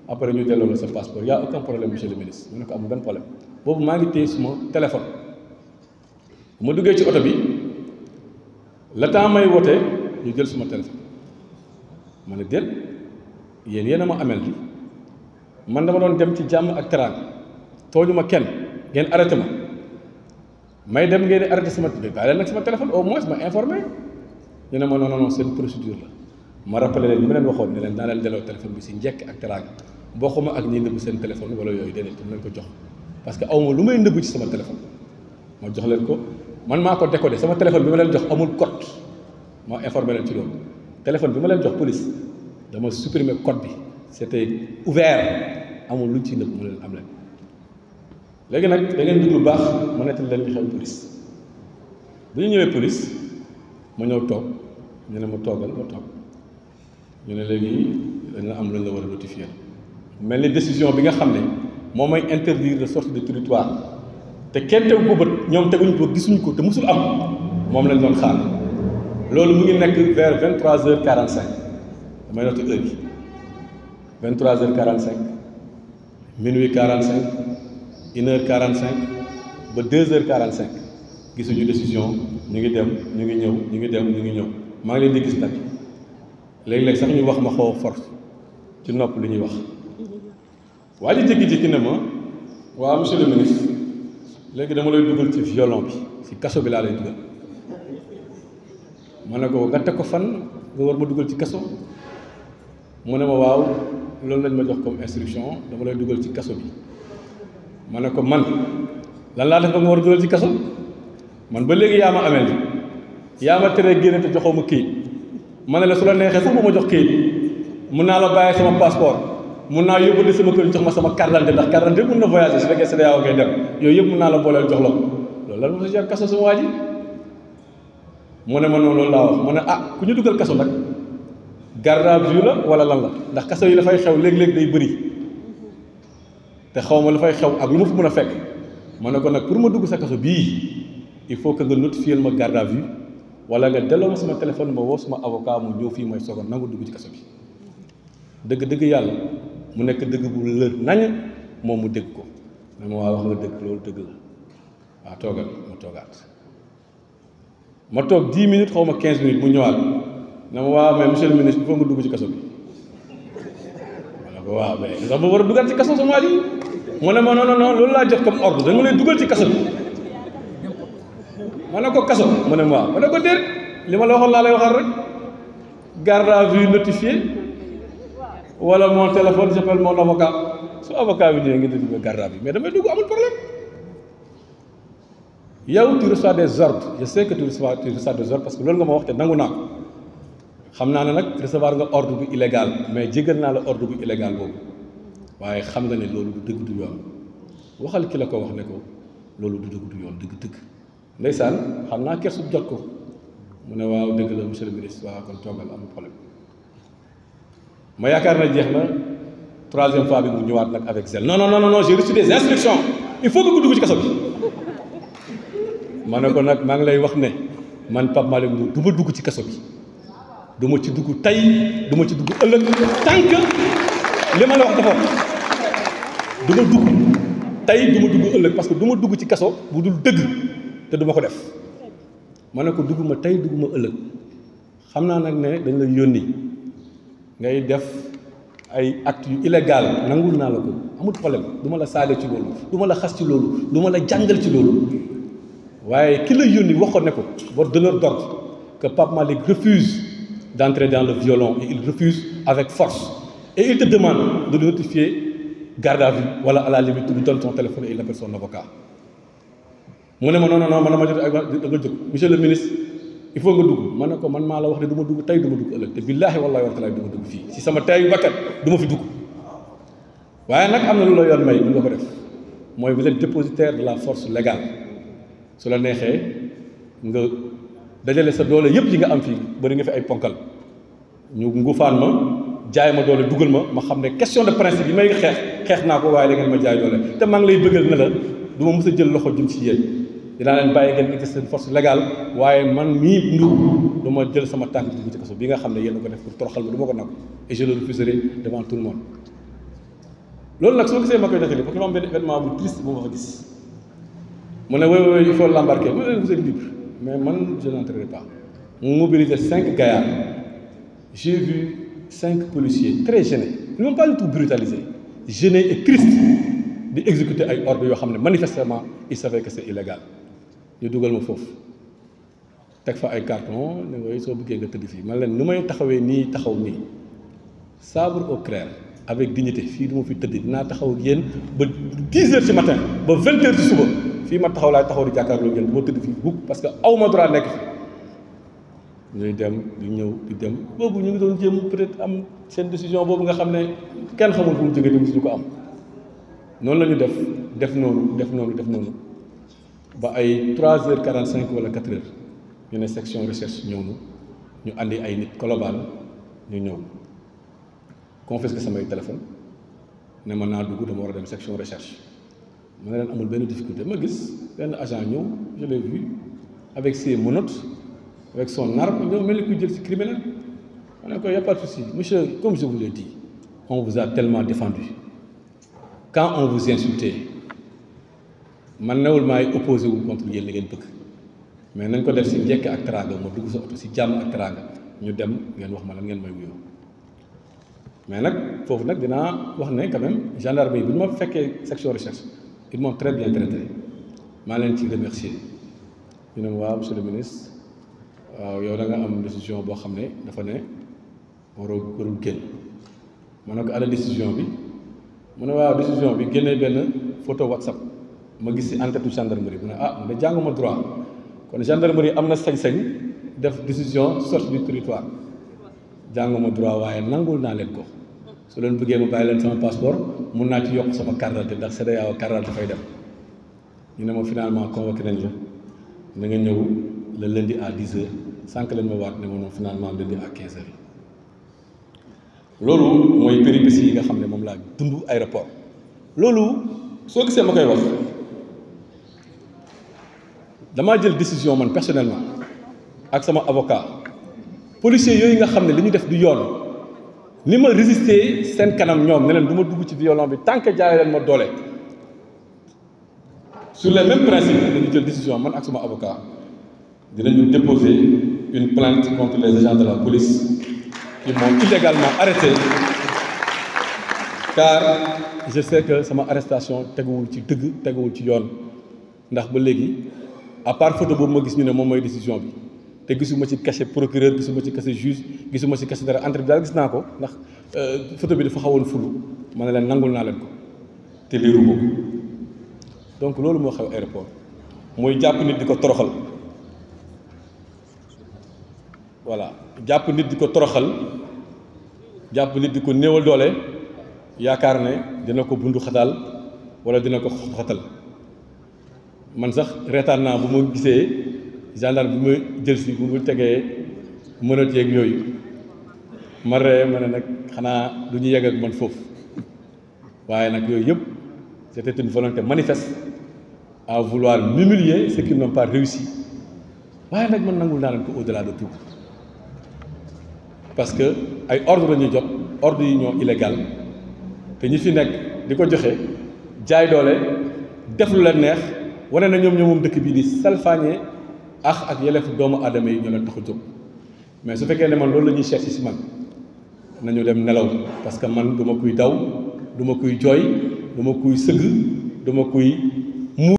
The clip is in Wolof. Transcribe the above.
après ñu delloo la sa passeport y a aucun problème monsieur le ministre mu ne ko amul benn problème boobu maa ngi téye suma téléphone bu ma duggee ci oto bi le temps may wootee ñu jël suma téléphone ma ne déet yéen a ma amel bi man dama doon dem ci jàmm ak teraanga tooñu ma kenn ngeen arrêté ma may dem ngeen di arrêté sama bàyyi leen nag sama téléphone au moins ma informé ñu ne ma non seen procédure la ma rappelé leen li ma leen waxoon ne leen daa leen delloo téléphone bi si njëkk ak teraanga bokkuma ak ñi nëbb seen téléphone wala yooyu déedéet dama leen ko jox parce que awma lu may nëbb ci sama téléphone ma jox leen ko man maa ko décodé sama téléphone bi ma leen jox amul code ma informé leen ci loolu téléphone bi ma leen jox police dama supprimer code bi c'était ouvert amul luñ ci nëbb mu leen am leen léegi nag da ngeen déglu baax ma nettali leen li xew police bu ñu ñëwee police ma ñëw toog ñu ne ma toogal ma toog ñu ne léegi dana am lu la war a notifier mel ni décision bi nga xam ne moo may interdire de sortie de territoire te kenn tegu ko bët ñoom teguñu ko gisuñu ko te musul am moom lañ doon xaar loolu mu ngi nekk vers 23h45 damay noté heure yi 23h45 minuit 45 1h45 ba 2h45 gisuñu décision ñu ngi dem ñu ngi ñëw ñu ngi dem ñu ngi ñëw maa ngi leen di gis nag léeg-léeg sax ñu wax ma xaw a force ci nopp li ñuy wax waa ji jékki-jékki ne ma waaw monsieur le ministre léegi dama lay dugal ci violon bi ci kaso bi laa lay dugal ma ne ko nga teg ko fan nga war ma dugal ci kaso mu ne ma waaw loolu lañ ma jox comme instruction dama lay dugal ci kaso bi ma ne ko man lan laa def ba nga war a dugal ci kaso man ba léegi yaa ma amee yaa ma teree génne te joxoo ma këyit ma ne la su la neexee sax ma jox këyit mun naa la bàyyi sama passeport mun naa yóbbu sama kër jox ma sama carte d'identité ndax carte d'identité mun na voyager su fekkee CEDEAO ngay dem yooyu yëpp mun naa la booleel jox la ko loolu lan ma sa jar kaso sama waa ji mu ne ma noonu loolu laa wax ma ne ku ñu dugal kaso nag garde à vue la wala lan la ndax kaso yi dafay xew léeg-léeg day bëri te xaw ma lu fay xew ak lu ma fa mën a fekk ma ne ko nag pour ma dugg sa kaso bii il faut que nga notifier ma garde à vue wala nga delloo ma sama téléphone ma woo suma avocat mu ñëw fii mooy soog a nangu dugg ci kaso bi dëgg-dëgg yàlla mu nekk dëgg bu lër nañ moom mu dégg ko mais ma waa wax nga dëgg loolu dëgg la waaw toogal ma toogaat ma toog 10 minutes xaw ma 15 minutes mu ñëwaat na ma waaw mais monsieur le ministre il faut nga dugg ci kaso bi ma ne ko waaw mais sax ba war a duggaat ci kaso sama waa ji mu ne ma non loolu laa jot comme ordre dañ ma lay dugal ci kaso bi ma ne ko kaso mu ne ma waaw ma ne ko déet li ma la waxoon laa lay waxal rek garde à vue notifié wala mon téléphone j'appelle mon avocat su avocat bi ñëwee nga déglu garde à vue mais damay dugg amul problème yow tu reçois des ordres je sais que tu reçois des ordres parce que loolu nga ma wax te nangu naa ko xam naa ne nag recevoir nga ordre bu illégal mais jégal naa la ordre bu illégal boobu waaye xam nga ne loolu du dëgg du yoon waxal ki la ko wax ne ko loolu du dëgg du yoon dëgg-dëgg ndeysaan xam naa kersu jot ko mu ne waaw dëgg la monsieur le ministre waaw kon toogal amul problème ma yaakaar na jeex na troisième fois bi mu ñëwaat nag avec zèle non j'ai reçu des instructions il faut que nga dugg ci kaso bi ma ne ko nag maa ngi lay wax ne man Pape Malick Ndour du ma dugg ci kaso bi du ma ci dugg tey du ma ci dugg ëllëg tant que li ma la wax dafa du ma dugg tey du ma dugg ëllëg parce que du ma dugg ci kaso bu dul dëgg te du ma ko def ma ne ko dugg ma tey dugg ma ëllëg xam naa nag ne dañ la yónni ngay def ay actes yu illégal nangul naa la ko amul problème du ma la saaga ci loolu du ma la xas ci loolu du ma la jàngal ci loolu waaye ki la yónni waxoon ne ko votre donneur d'ordre que Pape Malick refuse d'entrer dans le violon et il refuse avec force et il te demande de notifier garde à vue wala à la limite tu lui donnes ton téléphone et il appelle son avocat mu ne ma non man ma jot ak da nga jóg monsieur le ministre il faut nga dugg ma ne ko man maa la wax ne du ma dugg tey du ma dugg ëllëg te billaahi wallaahi wa taala du ma dugg fii si sama teeyu bakkat du ma fi dugg waaye nag am na lu la yoon may bu nga ko def mooy vous êtes dépositaire de la force légale su la neexee nga dajale sa doole yëpp yi nga am fii bari nga fi ay ponkal ñu ngufaan ma jaay ma doole dugal ma xam ne question de principe yi may xeex naa ko waaye da ngeen ma jaay doole te maa ngi lay bëggal ne la du ma mës a jël loxo jëm ci yéen dinaa leen bàyyi ngeen exercer seen force légale waaye man mii Ndour du ma jël sama tànk dugg ci kaso bi nga xam ne yéen a ko def pour toroxal ma du ma ko nangu et je le refuserai devant tout le monde loolu nag soo gisee ma koy nettali parce que dafa am benn événement bu triste bu ma fa gis mu ne woy il faut l'embarquer mu ne leen vous êtes libre mais man je n'entrerai pas mu mobiliser 5 gaillards j'ai vu 5 policiers très gênés ils n'ont pas du tout brutalisé gênés et tristes di exécuter ay ordres yoo xam ne manifestement ils savaient que c'est illégal ñu dugal ma foofu teg fa ay carton ne woy soo bëggee nga tëdd fii man leen nu may taxawee nii taxaw nii sabre au clair avec dignité fii du ma fi tëdd dinaa taxaw ak yéen ba 10 heures ci matin ba 20 heures ci suba fii ma taxaw laay taxaw di jàkkaarloo yéen du ma tëdd fii bukk parce que aw ma droit nekk fi ñuy dem di ñëw di dem boobu ñu ngi doon jéem peut-être am seen décision boobu nga xam ne kenn xamul fu mu jógee dem suñu ko am noonu la ñu def noonu ba ay 3h45 wala 4h ñu ne section recherche ñëw ñu andi ay nit Colobane ñu ñëw confisqué samay téléphone ne ma naa dugg dama war a dem section recherche ma ne leen amul benn difficulté ma gis benn agent ñëw je l'ai vu avec ses menottes avec son arme ñëw mel ni kuy jël ci criminel ma ne ko y a pas de souci monsieur comme je vous l'ai dit on vous a tellement défendu quand on vous insultait man newul maay opposé wu contre yéen li ngeen bëgg mais nañ ko def ci njekk ak teraanga ma dugg sa oto ci jàmm ak teraanga ñu dem ngeen wax ma lan ngeen may wuyoo mais nag foofu nag dinaa wax ne quand même gendarme yi bu ñu ma fekkee section recherche ils m'ont très bien traité maa leen ci remercier ñu ne ma waaw monsieur le ministre waaw yow da nga am décision boo xam ne dafa ne warul génn ma ne ko ana décision bi mu ne waaw décision bi génnee benn photo WhatsApp ma gis ci en-tête gendarmerie mu ne ah man de jànguma droit kon gendarmerie am na sañ-sañ def décision sortie du territoire jànguma droit waaye nangul naa leen ko su leen bëggee ma bàyyi leen sama passeport mun naa ci yokk sama carte d'identité ndax CEDEAO carte d'identité dafay dem ñu ne ma finalement convoqué nañ la na nga ñëw le lundi à 10h sànq lañ ma waat ne ma non finalement lundi à 15h loolu mooy péripéties yi nga xam ne moom laa dund aéroport loolu soo gisee ma koy wax damaa jël décision man personnellement ak sama avocat policiers yooyu nga xam ne li ñu def du yoon ni ma résister seen kanam ñoom ne leen du ma dugg ci violon bi tant que jaay leen ma doole sur les mêmes principes dañu jël décision man ak sama avocat dinañu déposer une plainte contre les agents de la police qui m'ont illégalement arrêté car je sais que sama arrestation teguwul ci dëgg teguwul ci yoon ndax ba léegi à part photo boobu ma gis ñu ne moom mooy décision bi te gisuma ci cachet procureur gisuma ci cachet juge gisuma ci cachet dara entre bi daal gis naa ko ndax photo bi dafa xawoon fulu ma ne leen nangul naa leen ko te liiru ko donc loolu moo xew aéroport mooy jàpp nit di ko toroxal voilà jàpp nit di ko toroxal jàpp nit di ko néewal doole yaakaar ne dina ko bundu xataal wala dina ko xoxatal man sax reetaan naa bu ma gisee gendarme bi ma jël si bu mu tegee mënat yeeg yooyu ma ree ma ne nag xanaa du ñu yegg ak man foofu waaye nag yooyu yëpp c'était une volonté manifeste à vouloir m'humilier ceux qui n'ont pas réussi waaye nag man nangul naa leen ko au-delà de tout parce que ay ordre la ñuy jot ordre yi ñoo illégal te ñi fi nekk di ko joxe jaay doole def lu leen neex wane na ñoom moom dëkk bii di salfaañee ak yelleefu doomu aadama yi ñoo leen tax a jóg mais su fekkee ne man loolu la ñuy chercher ci man nañu dem nelaw parce que man du ma kuy daw du ma kuy jooy du ma kuy sëgg du ma kuy